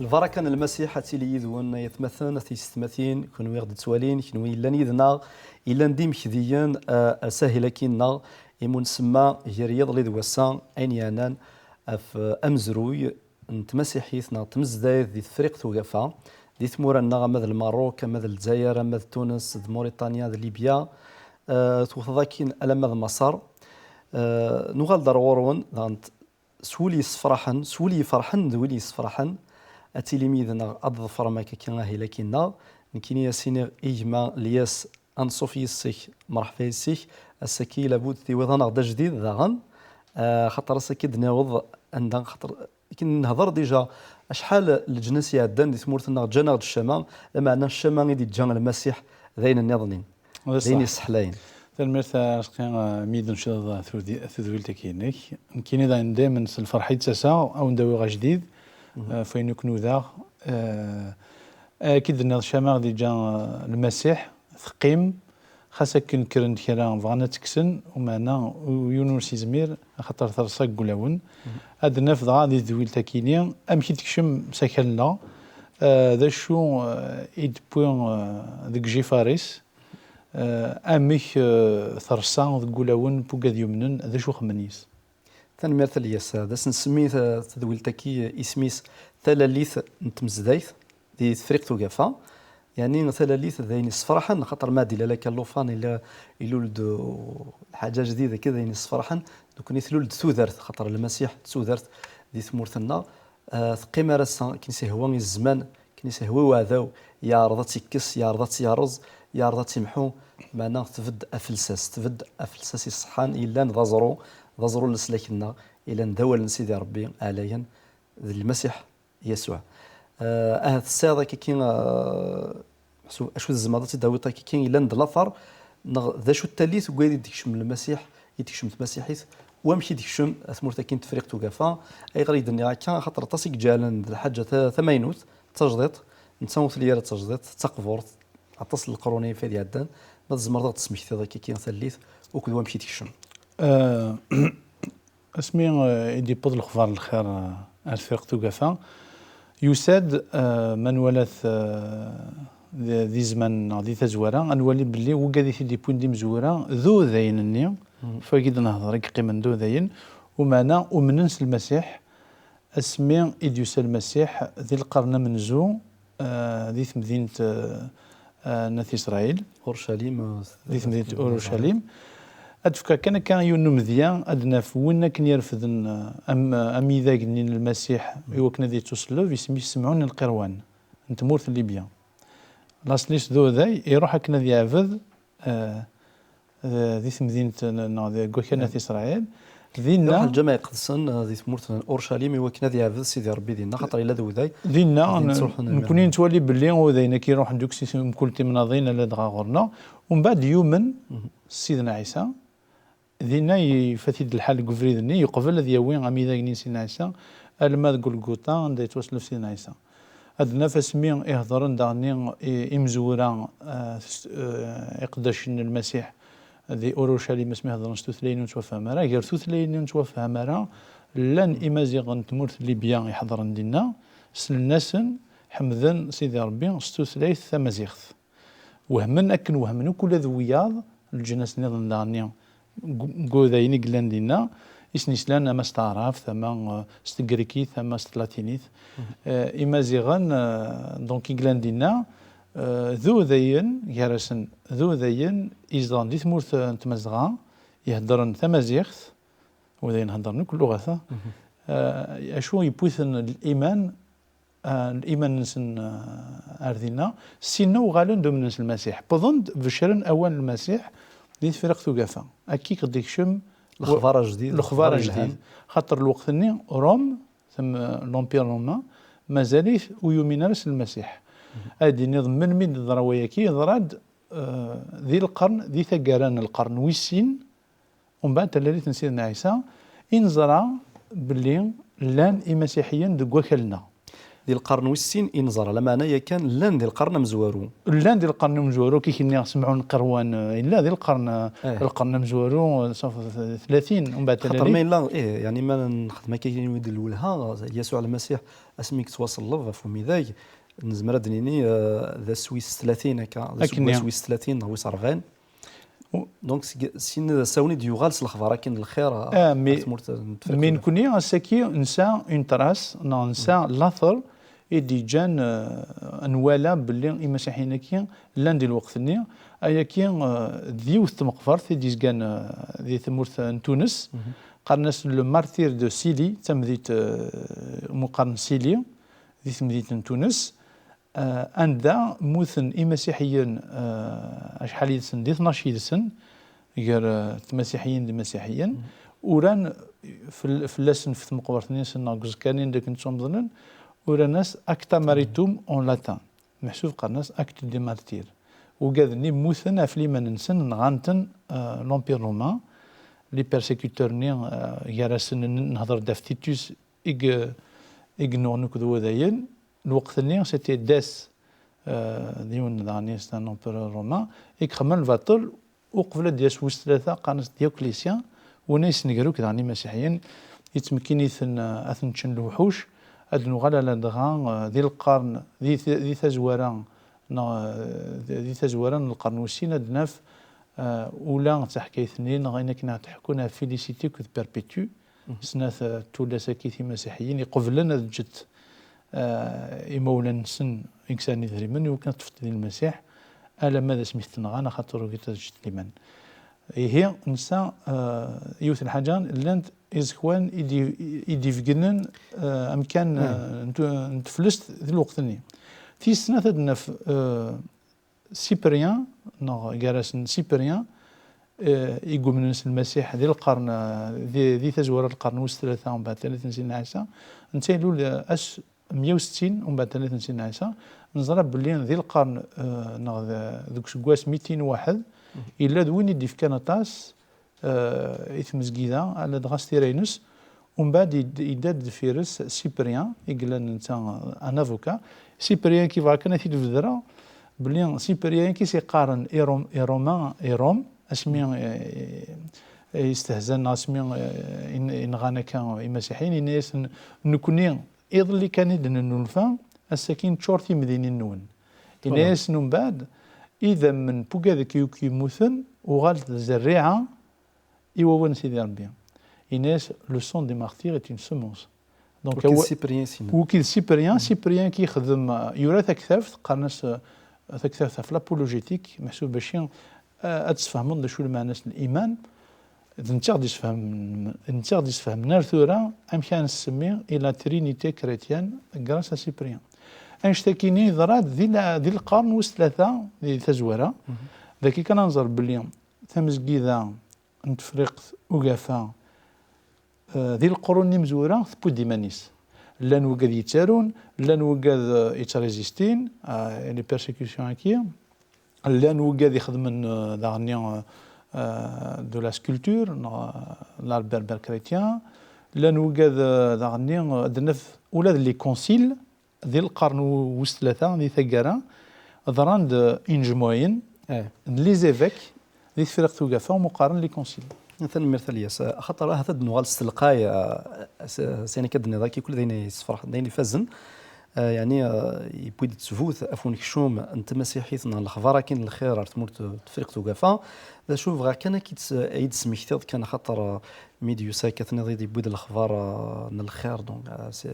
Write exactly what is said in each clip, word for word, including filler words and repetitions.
Lbaraka n Lmasiḥ ad tili yid-wen, ay atmaten, a tiyessetmatin, kunwi i ɣ-d-ttwalin, kunwi yellan yid-neɣ, yellan d imekdiyen, eh, ar sahil-agi-nneɣ, imu nsemma gar yiḍelli d wass-a, ayen yeɛnan ɣef, eh, amezruy n tmasiḥit neɣ tmezdayt di Tefriqt Ugafa, di tmura-nneɣ ama d Lmerruk, ama d Lezzayer, ama d Tunes, d Muritanya, d Libya, eh, tewteḍ akkin alamma d Maṣer. Eh, nuɣal-d ar ɣur-wen, daɣen s wul yessefraḥen, s wul yefraḥen d wul yessefraḥen, ad tilim yid-neɣ, ad tḍefrem akkaki ahil-agi-nneɣ. Nekkini ad s-iniɣ i gma Lyas, anṣuf yis-k, merḥba yis-k. Ass-agi labud tiwiḍ-aneɣ-d ajdid daɣen, eh, xaṭer ass-agi d-naweḍ anda, xaṭer akken nhedder dija acḥal leǧnas iɛeddan di tmurt-nneɣ ǧǧan-aɣ-d ccama, lameɛna ccama i d-iǧǧa Lmasiḥ d ayen nniḍen. D ayen yesseḥlayen. Tanemmirt a Arezqi, eh, mi d-tnecdeḍ tudi-, tudwilt-agi-inek. Nekkini dayen daymen s lferḥ i d-ttaseɣ, a wen-d-awiɣ ajdid, eh, ɣef wayen akk nudaɣ. Eh, akken d-tenniḍ, ccama i d-iǧǧa, eh, Lmasiḥ, teqqim, xas akken kkren-d kra, bɣan ad tt-kksen, umeɛna u-, yiwen ur s-izmir, axaṭer terṣa deg wulawen. Ad d-naf dɣa di tedwilt-agi-ini, amek i d-tekcem s akal-nneɣ, eh, d acu, eh, i d-tewwi, eh, deg jifar-is, eh, amek, eh, terṣa deg wulawen n wigad yumnen, d acu xemmen yes. Tanemmirt a Lyas. D ass nsemmi ta-, tadwilt-agi isem-is Talalit n tmezdayt di Tefriqt Ugafa. Yeɛni talalit d ayen yessefraḥen, xaṭer ma ad ilal akka llufan, ila-, ilul-d lḥaǧa jdida akka d ayen yessefraḥen, nekkni tlul-d tudert, xaṭer Lmasiḥ d tudert di tmurt-nneɣ. Eh, teqqim ar ass-a, akken i s-ihwa i zzman, akken i s-ihwa i uɛdaw, yeɛreḍ ad tt-ikkes, yeɛreḍ ad tt-yerreẓ, yeɛreḍ ad tt-imḥu, meɛna tbedd afelsas, tbedd afelsas iṣeḥḥan, yellan d aẓru, d aẓru n leslak-nneɣ, yellan d awal n Sidi Ṛebbi ɛlayen, d Lmasiḥ Yasuɛ. Eh, ahat tesɛiḍ akkaki, eh, Meḥsub, acu tzemreḍ ad tt-id-tawiḍ akkaki yellan d later, neɣ d acu tallit deg wayen i d-tekcem Lmasiḥ, i d-tekcem tmasiḥit, wamek i d-tekcem tmurt-agi n Tefriqt Ugafa? Ayɣer i d-nniɣ akka? Axaṭer aṭas i iǧehlen d lḥaǧa ta-, tamaynut, d tajdiṭ, netta ur telli ara d tajdiṭ, d taqburt, aṭas n leqrun i d-iɛeddan. Ma tzemreḍ ad ɣ-d-tesmektiḍ akkaki tallit, ukud wamek i d-tekcem? Eh, Asmi, eh, i d-yewweḍ lexbar n lxir, eh, ar Tefriqt Ugafa, yusa-d, eh, ma nwala-t, eh, di, di zzman neɣ di tazwara, ad nwali belli wigad i t-id-yewwin d imezwura, d udayen-nni, ɣef wagi d-nehḍer i yeqqimen d udayen, umeɛna umnen s Lmasiḥ, asmi i d-yusa Lmasiḥ di lqern amenzu, eh, di temdint, eh, eh, n At Isṛayil. Urcalim, eh, di temdint Urcalim. Ad d-fkeɣ kan akka yiwen n umedya, ad naf win akken irefden, eh, am-, amidag-nni n Lmasiḥ i wakken ad yettuṣelleb, isem-is Semɛun Lqirwan, n tmurt n Libya. Laṣel-is d uday, iruḥ akken ad yeɛbed, eh, d-, di temdint n-, neɣ deg wakal n At Isṛayil. Dinna iruḥ lǧameɛ iqedsen, eh, di tmurt n Urcalim i wakken ad yeɛbed Sidi Ṛebbi dinna, xaṭer yella d uday. Dinna, ad ttruḥun nekkni nettwali belli udayen-agi iruḥen deg si mkul timnaḍin, ala dɣa ɣur-neɣ. Umbeɛd yumen s Sidna Ɛisa. Dinna yeffa-t-id lḥal deg ubrid-nni, yeqbel ad yawi amidag-nni n Sidna Ɛisa, alamma deg Golgota, anda yettwaslef Sidna Ɛisa. Ad naf asmi i hedren daɣen i, i, imezwura, eh, s-, eh, iqeddacen n Lmasiḥ di Urushalim, asmi hedren s tutlayin ur nettwafham ara. Gar tutlayin ur nettwafham ara, llan Imaziɣen n tmurt n Libya iḥedren dinna, sellen-asen, ḥemden Sidi Ṛebbi s tutlayt tamaziɣt. Wehmen akken wehmen akk ula d wiyaḍ, leǧnas nniḍen daɣen deg, deg udayen i yellan dinna, i sen-islan ama s taɛrabt, ama, eh, s tegrikit, ama s tlatinit. Eh, Imaziɣen, eh, donc, i yellan dinna, eh, d udayen, gar-asen d udayen izedɣen di tmurt, eh, n Tmazɣa, iheddren tamaziɣt, udayen heddren akk lluɣat-a. Eh, acu yewwi-ten liman, eh, liman-nsen, eh, ar dinna, sinna uɣalen d umnen s Lmasiḥ. Wwḍen-d, beccren awal n Lmasiḥ di Tefriqt Ugafa. Akka i d-ikcem lexbar ajdid, lexbar ajdid. Xaṭer lweqt-nni, Ṛum, tem-, l'Empire romain, mazal-it ur yumin ara s Lmasiḥ. Ad d-iniḍ melmi d-yeḍra wayagi, yeḍra-d, eh, di lqern, di taggara n lqern wis sin, Umbeɛd talalit n Sidna Ɛisa, i neẓra belli llan imasiḥiyen deg wakal-nneɣ. Di lqern wis sin i neẓra, lameɛna yakan llan di lqern amezwaru. Llan di lqern amezwaru, kif i k-nniɣ, Semɛun Qirwan, eh, yella di lqern, eh, Eh. lqern amezwaru, eh, ṣaf-, tlatin, umbeɛd Xaṭer tlatin. Ma yella, ih, yeɛni ma nexdem akka i wid n lwelha, Yasuɛ Lmasiḥ, asmi yettwaṣelleb ɣef umidag, nezmer ad d-nini, eh, d ass wis tlatin akka, d Akken aseggas i- wis tlatin neɣ wis rebɛin. U- Donc, seg, sin d asawen i d-yuɣal s lexbar akken n lxir, Ah, ar mi, tmurt n Tefriqt mi Ugafa. Nekni, ass-agi, nesɛa une trace, neɣ nesɛa later i d-yeǧǧan, eh, nwala belli imasiḥiyen-agi llan di lweqt-nni, ayagi, eh, d yiwet tmeqbert i d-yezgan, eh, di tmurt n Tunes. Qqaren-as le martyr de Sili, d tamdint, eh, umi qqaren Sili, di temdint n Tunes. Eh, anda mmuten imasiḥiyen, eh, acḥal yid-sen, di tnac yid-sen, gar, eh, tmasiḥiyin d imasiḥiyen, uran fell-, fell-asen ɣef tmeqbert-nni-nsen neɣ deg uẓekka-nni anda akken ttwamḍlen, uran-as Acta Maritum en latin, meḥsub qqaren-as Acte des Martyrs. Ugaden-nni mmuten ɣef liman-nsen, nɣan-ten, eh, l'Empire romain, les persécuteurs-nni, eh, gar-asen n-, nehder-d ɣef Titus i ye-, i yennuɣen akked wudayen, lweqt-nni, c'était Dès, euh, d yiwen daɣen, c'est un empereur romain, i ixedmen lbaṭel, uqbel ad d-yas wis tlata, qqaren-as Dioclétien, winna yessenger akk daɣen imasiḥiyen, yettmekkin-iten, euh, ad ten-ččen lewḥuc, ad nuɣal ala dɣa, euh, di lqern, di t-, di tazwara, neɣ, euh, di, di tazwara n lqern wis sin, ad naf, euh, ula d taḥkayt-nni, neɣ ayen akken ad ḥkun ɣef Félicité akked Perpétue, Mhm. Snat, eh, tullas-agi timasiḥiyin iqeblen ad ǧǧet, eh, imawlan-nsen i yesɛan idrimen i wakken ad ṭṭfent di Lmasiḥ, alamma d asmi t-nɣan, axaṭer ugint ad ǧǧent liman. Ihi, nsa, eh, yiwet n lḥaǧa, llant iẓekwan i d-, i d-ibegnen, eh, amkan, eh, n tu-, n teflest di lweqt-nni. Tis snat ad naf, eh, Cyprien, neɣ gar-asen Cyprien, eh, i yumnen s Lmasiḥ di lqern, eh, di, di tazwara n lqern wis tlata, umbeɛd talatin n Sidna Ɛisa, netta ilul, eh, ass meyya u settin, umbeɛd talatin n Sidna Ɛisa, neẓra belli di lqern, eh, neɣ d-, deg useggas mitin waḥed, yella d win i d-ifkan aṭas, eh, i tmezgida, ala dɣa s tira-ines. Umbeɛd yed-, yedda-d deffir-s Cyprien, i yellan netta, eh, un avocat. Cyprien, ki bɣa kan ad t-id-bedreɣ, belli Cyprien ki s-iqqaren i Rom-, i Roma, i Rom, asmi, eh, eh, yestehzan, asmi, eh, in-, inɣan akka imasiḥiyen, yenna-yasen, "Nekni, iḍelli kan i d-nennulfa, ass-agi neččur timdinin-nwen." Yenna-yasen umbeɛd, "Idammen n wugad-agi akk yemmuten, uɣalet d zerriɛa i wawal n Sidi Ṛebbi." Yenna-yas, "Le sang des martyrs est une semence." Donc, Wagi d awa-, Cyprien, sinon. Wagi d Cyprien, Cyprien ki yexdem, euh, yura taktabt, qqaren-as, euh, taktabt ɣef l'apologétique, meḥsub bac i, euh, ad tesfehmeḍ d acu lmeɛna-s n liman. D netta i ɣ-d-isfehmen, d netta i ɣ-d-isfehmen ar tura amek ara nessemmi i la Trinité chrétienne grâce à Cyprien. Annect-akini yeḍra-d di la, di lqern wis tlata, di tazwara. Dagi kan ad nẓer belli tamezgida n Tefriqt Ugafa, eh, di leqrun imezwura tewwi-d iman-is. Llan wigad yettarun, llan wigad, eh, yettrézistin, eh, les persécutions-agi. Llan wigad ixedmen, eh, daɣenni, eh, eh, de la sculpture, neɣ, eh, l'art berbère chrétien. Llan wigad, eh, daɣenni, eh, ad naf ula d les conciles, di lqern w-, wis tlata, di taggara, ḍran-d inejmuɛin Eh. n les évêques di Tefriqt Ugafa, umi qqaren les conciles. Tanemmirt a Lyas. Axaṭer ahat ad nuɣal s telqay, eh, s-, s ayen akka d-tenniḍ, akk d ayen yessefraḥen, d ayen ifazen. Eh, yeɛni, eh, yewwi-d ttbut ɣef unekcum n tmasiḥit neɣ lexbar akkin n lxir ar tmurt n Tefriqt Ugafa. D acu bɣiɣ kan ad k-id-, ad yi-d-tesmektiḍ kan, axaṭer, eh, mi d-yusa akka tenniḍ-iyi-d yewwi-d lexbar, eh, n lxir, donc, eh, s-,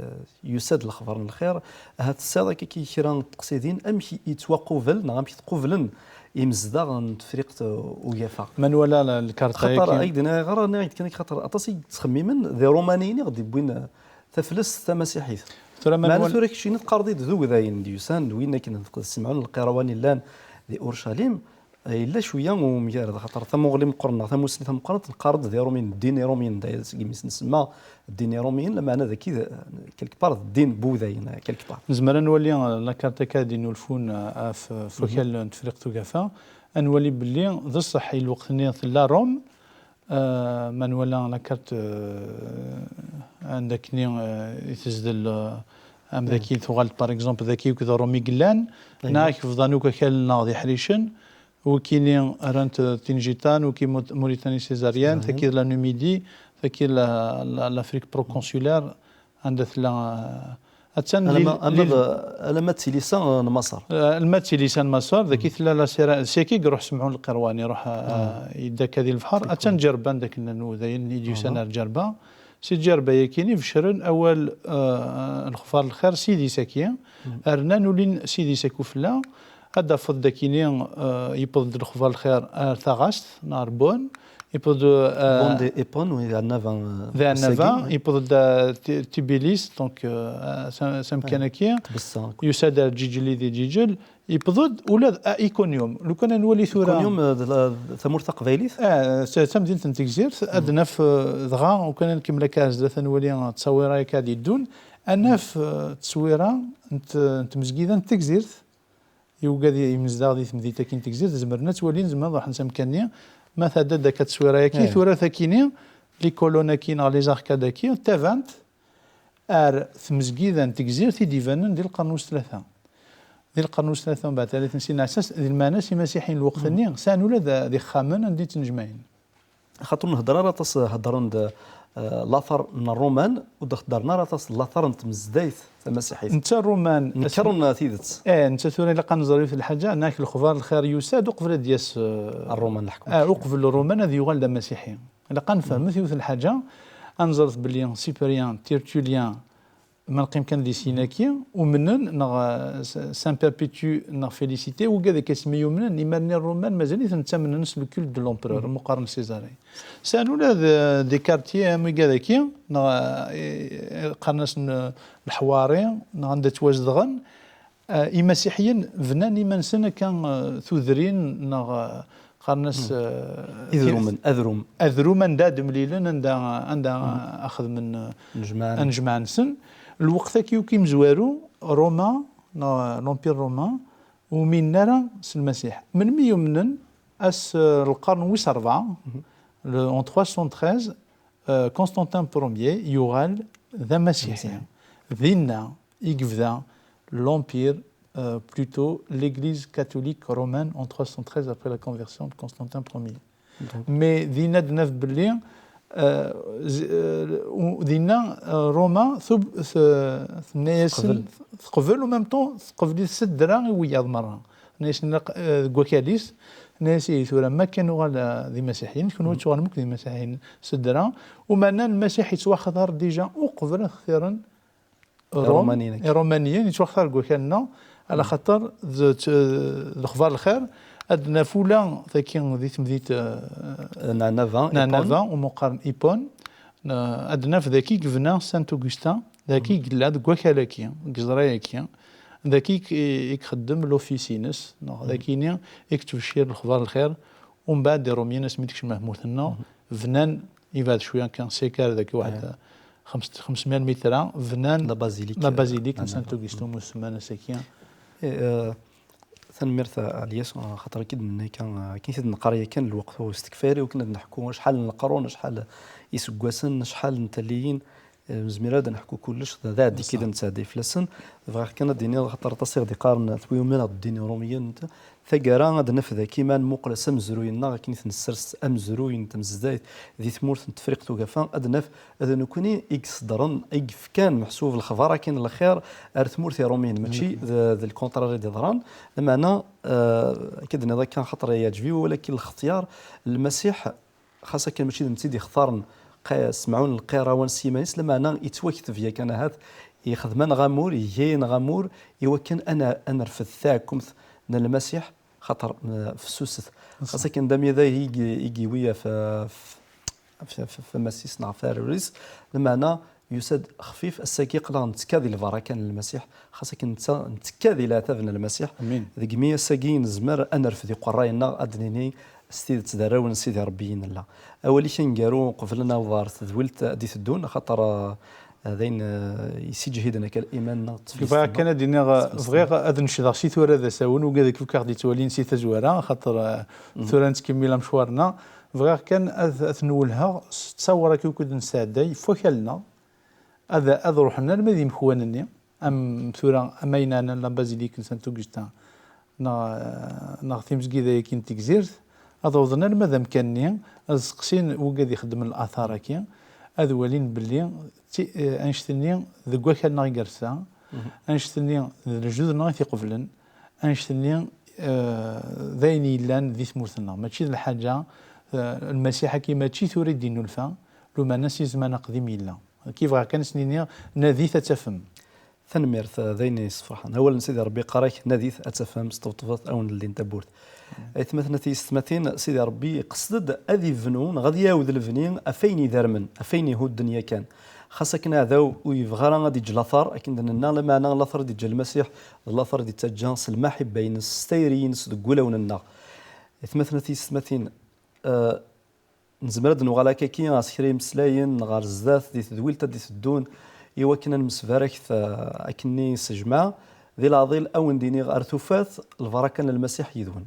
yusa-d lexbar n lxir. Ahat tesɛiḍ akka kra n teqsidin, amek yettwaqubel neɣ amek tqublen imezdaɣ n Tefriqt, eh, Ugafa? Ma nwala la-, lkarta-agi. Xaṭer, ay d-nniɣ, ɣer nniɣ-d kan, xaṭer aṭas i yettxemmimen d Irumaniyen i ɣ-d-yewwin, eh, taflest tamasiḥit. Tura ma Meɛna nwala tura keččini teqqareḍ-id d ugdayen d-yusan, d win akken d Semɛun Lqirawani llan di Urcalim, eh, yella cwiya umgarad, axaṭer tamuɣli meqqren neɣ tamusni tameqqrant, neqqar-d d Irumiyen, ddin Irumiyen, d aya seg imi s-nsemma ddin Irumiyen, lameɛna dagi d, quelque part, d ddin n wudayen, quelque part. Nezmer ad nwali, eh, la carte akka d-inulfun, eh, ɣef, ɣef wakal n Tefriqt Ugafa, ad nwali belli d ṣṣeḥ i lweqt-nni tella Rome, eh, ma nwala la carte, eh, anda akkenni, eh, i tezdel, eh, Am daki tuɣal, par exemple, daki akked Ṛumi i yellan, neɣ akk bḍan akk akal-nneɣ d iḥricen, wikini rant, euh, Tinjitan, wiki Mut-, Mauritanie césarienne, taki d la Numidie, taki la, la, l'Afrique proconsulaire, anda tella, euh, attan di, alamma, di, ama d, alamma d tilisa n Maṣer. Euh, alma d tilisa n Maṣer, daki tella la sira, saki iruḥ Semɛun Lqirwan, iruḥ, euh, yedda akka di lebḥer, attan Ǧerba, anda kna n wudayen i d-yusan ar Ǧerba. Si Ǧerba-yakini beccren awal, euh, lexbar lxir s idis-agi, rnan ulin s idis-agi ufella, ad d-tafeḍ dakini, euh, yewweḍ-d lexbar lxir ar Taɣast, neɣ ar Bon, yewweḍ-d, euh, Bon de Épon, oui, d Annaba, euh, d Annaba, ass-agi, oui. Yewweḍ-d, euh, Ti-, Tibilis, donc, euh, s-, s amkan-agi, Tbessa. Yusa-d ar Ǧiǧel, di Ǧiǧel, yewweḍ-d ula d, euh, Iconium. Lukan ad nwali tura. Iconium, euh, d la, d tamurt taqbaylit? Ah, d tamdint n Tegzirt, ad naf, euh, dɣa, lukan ad nkemmel akka ar zdat, ad nwali, euh, ttawira akka ad yeddun, ad naf, euh, ttawira n t-, n tmezgida n Tegzirt. I ugad i-, imezdaɣ di temdint-agi n Tegzirt, zemren ad twalin, zemren ad ruḥen s amkan-nni, ma tɛedda-d akka ttawira-agi, tura takini, les colonnes-agi neɣ les arcades-agi, tabant, ar tmezgida n Tegzirt i d-ibanen di lqern wis tlata. Di lqern wis tlata, mbeɛd tallit n Sidna Ɛisa, di lmeɛna-s imasiḥiyen n lweqt-nni, sɛan ula d, d ixxamen anda i ttnejmaɛen. Xaṭer ur nhedder ara aṭas, heddren-d, eh, later n Ṛṛuman, ur d-heddren ara aṭas later n tmezdayt tamasiḥit. Netta Ṛṛuman, nekkren tidet. Eh, netta tura ilaq ad nẓer yiwet n lḥaǧa, nekk lexbar lxir yusa-d uqbel ad d-yas, eh, Ṛṛuman, leḥkem. Eh, uqbel Ṛṛuman ad yuɣal d amasiḥi. Ilaq ad nefhem yiwet n lḥaǧa, ad nẓret belli Cyprien, Tertullien, ma neqqim kan di sin-agi, umnen, neɣ, eh, S-, Saint Perpétue, neɣ Félicité, wigad akka asmi yumnen, imar-nni Ṛṛuman mazal-iten ttamnen s le culte de l'empereur, am uqqaren Césarée. Sɛan ula d, des quartiers am wigad-agi, neɣ, eh, qqaren-asen, eh, leḥwari, neɣ anda ttwazedɣen, eh, imasiḥiyen bnan iman-nsen akka, eh, tudrin, neɣ, eh, qqaren-as, eh, idrumen, adrum. Adrum anda ad mlilen, anda, anda ad xedmen, eh, anejmaɛ-nsen. Lweqt-agi akk imezwaru, Roma, neɣ l'Empire romain, ur uminen ara s Lmasiḥ. Melmi i umnen? Ass, eh, lqern wis ṛebɛa, le, en trois cent treize, eh, Constantin Premier yuɣal d amasiḥi. Dinna i yebda l'Empire, eh, plutôt l'Église catholique romaine en trois cent treize après la conversion de Constantin Premier. Mais dinna ad naf belli, eh, z-, eh, u-, dinna, eh, Roma tub-, t-, tenna-yasen, teqbel, en même temps, teqbel-it s ddra i wiyaḍ merra. Tenna-yasen, eh, deg wakal-is, tenna-yas, ihi tura, ma kan uɣal, eh, d imasiḥiyen, kenwi ad tuɣalem akk d imasiḥiyen s ddra. Umeɛna Lmasiḥ yettwaxtar déjà uqbel ad xtiren Ṛṛumaniyen, Iṛumaniyen, yettwaxtar deg wakal-nneɣ, ala xaṭer d, d, d lexbar lxir, ad naf ula tagi di temdint, eh, n Ɛennaba, n Ɛennaba, umi qqaren Hippone, eh, ad naf dagi i yebna Saint Augustin, dagi i yella deg wakal-agi, deg yeẓra-agi, dagi i, i ixeddem l'office-ines, neɣ dagini i yettbeccir lexbar lxir, umbeɛd Iṛumiyen asmi d-kecmen ɣer tmurt-nneɣ, bnan, ibɛed cwiya kan, sika ar dagi waḥed xems-, xemsmya lmitra, bnan la basilique, la basilique n Saint Augustin, musemman ass-agi. Eh, eh, tanemmirt a Lyes, xaṭer akken d-nenna kan, akken i t-id-neqqar yakan, lweqt ur yestekfa ara i wakken ad neḥku acḥal n leqrun, acḥal iseggasen, acḥal n talliyin, eh, ur nezmir ara ad neḥku kullec, d, d aɛeddi kan i d-nettɛedday fell-asen. Bɣiɣ kan ad d-iniɣ, xaṭer aṭas i ɣ-d-iqqaren, twi umineɣ d ddin Iṛumiyen, taggara ad naf dagi ma nmuqel s amezruy-nneɣ, akken i t-nessers amezruy n tmezdayt di tmurt n Tefriqt Ugafa, ad naf d nekkni i iṣeddren, i yefkan meḥsub lexbar akin n lxir ar tmurt Iṛumiyen, mačči d, d lkuntrari i d-yeḍran. Lameɛna, eh, akka d-nniḍ akka, xaṭer yeɛǧeb-iyi wawal-agi, lextyar n Lmasiḥ, xas akken mačči d netta i d-ixtaren Qa-, Semɛun Lqirawan s yiman-is, lameɛna yettwakteb yakan ahat, yexdem-aneɣ amur, iga-yaneɣ amur i wakken ad n-, ad nerfed taɛkemt n Lmasiḥ, xaṭer, eh, fessuset. Xas akken d amyadag i, i yiwi ɣef, ɣef, ɣef, ɣef ammas-is neɣ ɣef arraw-is, lameɛna yusa-d xfif, ass-agi aql-aɣ nettekka di lbaraka n Lmasiḥ, xas akken netta nettekka di leɛtab n Lmasiḥ. Amin. Degmi ass-agi nezmer ad nerfed iqerray-nneɣ, ad d-nini s tidet d arraw n Sidi Ṛebbi i nella. Awal-ik aneggaru, qbel ad naweḍ ɣer tedwilt ad d-iteddun, axaṭer, eh, d ayen, eh, yessiǧhiden akka liman-nneɣ d tfist-nneɣ. Bɣiɣ kan ad d-iniɣ, eh, bɣiɣ ad necdeɣ si tura d asawen, ugad akk aɣ-d-yettwalin si tazwara, axaṭer, eh, tura nettkemmil amecwar-nneɣ. Bɣiɣ kan ad, ad ten-welheɣ s ttawra akk i nesɛedday f wakal-nneɣ, ad, ad ruḥen arma d imekwan-nni, am tura am ayen ɛnan la basilique n Saint Augustin neɣ, neɣ timezgida-agi n Tegzirt, ad awḍen arma d amkan-nni, ad seqsin wigad ixeddmen latar-agi, ad walin belli ti-, eh, annect-nni deg wakal-nneɣ i yersa, annect-nni d lejdud-nneɣ i t-iqeblen, annect-nni, eh, d ayen yellan di tmurt-nneɣ. Mačči d lḥaǧa, eh, Lmasiḥ-agi mačči tura i d-innulfa, lumeɛna si zzman aqdim yella. Ki bɣiɣ kan ad sen-iniɣ, nadit ad tafem. Tanemmirt, eh, d ayen yessefraḥen. Awal n Sidi Ṛebbi yeqqar-ak, nadit ad tafem, sṭebṭbet ad wen-ldin tawwurt. Aytmaten, a tiyessetmatin, Sidi Ṛebbi iqsed-d ad ibnu neɣ ad iɛawed lebni ɣef ayen idermen, ɣef ayen ihudden yakan. Xas akken aɛdaw ur yebɣi ara ad d-iǧǧ later, akken d-nenna, lameɛna later i d-iǧǧa Lmasiḥ, d later i d-ittaǧǧa s lmaḥibba-ines, s tayri-ines deg wulawen-nneɣ. Aytmaten, a tiyessetmatin, eh, nezmer ad d-nuɣal akkaki ɣer kra imeslayen ɣer zdat di tedwilt ad d-iteddun i wakken ad nemsbarakt, eh, akkenni s jmaɛ. Di leɛḍil, a wen-d-iniɣ ar tufat, lbaraka n Lmasiḥ yid-wen.